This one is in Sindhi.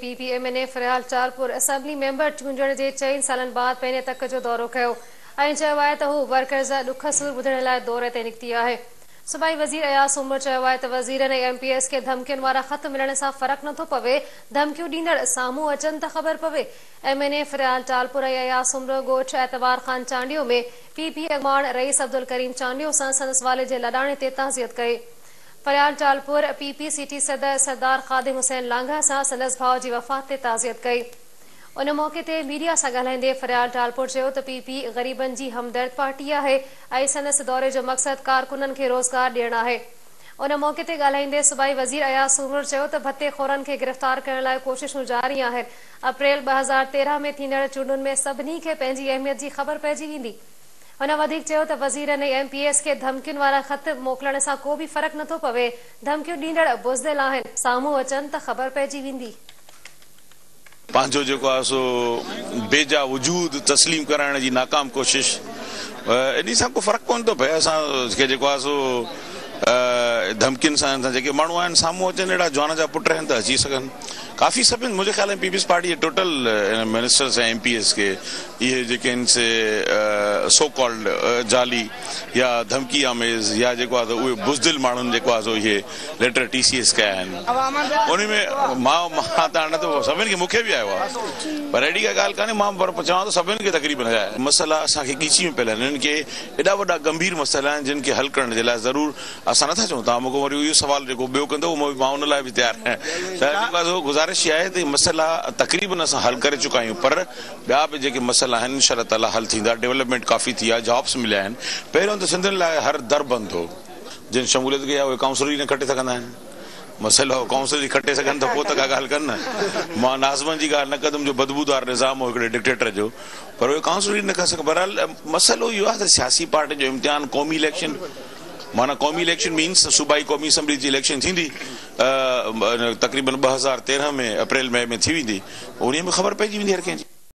P P M N A Faryal Talpur assembly member چونڊجڻ جي چئن سالن بعد پنهنجي تڪ جو دورو ڪيو ۽ چيو آهي ته هو ورڪرز جا ڏک سور ٻڌڻ لاء دوري تي نڪتي آهي. صوبائي وزير اياز سومرو چيو آهي ته وزيرن ۽ ايم پي ايز کي ڌمڪين وارا خط ملڻ سان فرق نٿو پوي، ڌمڪيون ڏيندڙ سامهون اچن ته خبر پوي. M N A Faryal Talpur ۽ Ayaz Soomro ڳوٺ اعتبار خان چانڊيو ۾ پي پي اڳواڻ رئيس عبدالڪريم چانڊيو سان سندس والد جي لاڏاڻي تي تعزيت ڪئي. Faryal Talpur P P city صدر سردار خادم حسين لانگاهه سان سندس ڀاء جي وفات تي تعزيت ڪئي. ان موقعي تي ميڊيا سان ڳالهائيندي فريال ٽالپر چيو ته پي پي غريبن جي همدرد پارٽي آهي ۽ سندس دوري جو مقصد ڪارڪنن کي روزگار ڏيڻ آهي. ان موقعي تي ڳالهائيندي صوبائي وزير اياز سومرو چيو ته ڀتي خورن کي گرفتار ڪرڻ لاء ڪوششون جاري آهن، اپريل 2013 ۾ ٿيندڙ چونڊن ۾ سڀني کي پنهنجي اهميت جي خبر پئجي ويندي. هن وڌيڪ چيو ته وزيرن ۽ ايم پي ايز کي ڌمڪين وارا خط موڪلڻ سان ڪو به فرق نٿو پوي، ڌمڪيون ڏيندڙ بزدل آهن، سامهون اچن ته خبر پئجي ويندي. پنهنجو جيڪو آهي سو بيجا وجود تسليم ڪرائڻ جي ناڪام ڪوشش انهي سان ڪو فرق ڪونه ٿو پئي اسان کي جيڪو آهي سو ڌمڪين سان جيڪي ماڻهو آهن سامهون اچن اهڙا جوان جا پٽ آهن ته اچي سگهن ڪافي سڀن منهنجي خيال ۾ پيپلز پارٽي جي total ministers ۽ M P As کي اهي جيڪي آهن سي سو ڪالڊ جعلي يا ڌمڪي آميز يا جيڪو آهي اهي بزدل ماڻهن جيڪو آهي سو اهي ليٽر ٽي سي ايس ڪيا آهن ان ۾ مان مان ته نه ته سڀن کي مونکي به آيو آهي پر اهڙي ڪا ڳالهه ڪانهي مان پر چوان ٿو سڀن کي تقريبن آيا آهي مسئلا اسان کي ڳچي ۾ پيل آهن انهن کي ايڏا وڏا ڳنڀير مسئلا آهن جن کي حل ڪرڻ جي لاء ضرور اسان نٿا چئون توهان مون کان وري اهو سوال جيڪو ٻيو ڪندو اهو مان ان لاء به تيار آهيان ته جيڪو آهي سو گذارش اها آهي ته مسئلا تقريبن اسان حل ڪري چڪا آهيون پر ٻيا به جيڪي مسئلا آهن انشاء الله تعالي حل ٿيندا ڊولپمينٽ ڪافي ٿي آهي جابس مليا آهن پهريون ته سنڌين لاء هر در بند هو جن شموليت ڪئي آهي اهي ڪائونسل ئي نه کٽي سگهندا آهن مسئلو اهو ڪائونسل ئي کٽي سگهن ته پوء ته ڪا ڳالهه ڪن نه مان ناظمن جي ڳالهه نه ڪندم جو بدبودار نظام هو هڪڙي ڊڪٽيٽر جو پر اهي ڪائونسل ئي نه کٽي سگهن بهرحال مسئلو اهو آهي ته سياسي پارٽين جو امتحان قومي اليڪشن معنيٰ قومي اليڪشن مينس صوبائي قومي اسيمبلي جي اليڪشن ٿيندي تقريبن 2013 ۾ اپريل مئي ۾ ٿي ويندي انهي ۾ خبر پئجي ويندي هر ڪنهن جي.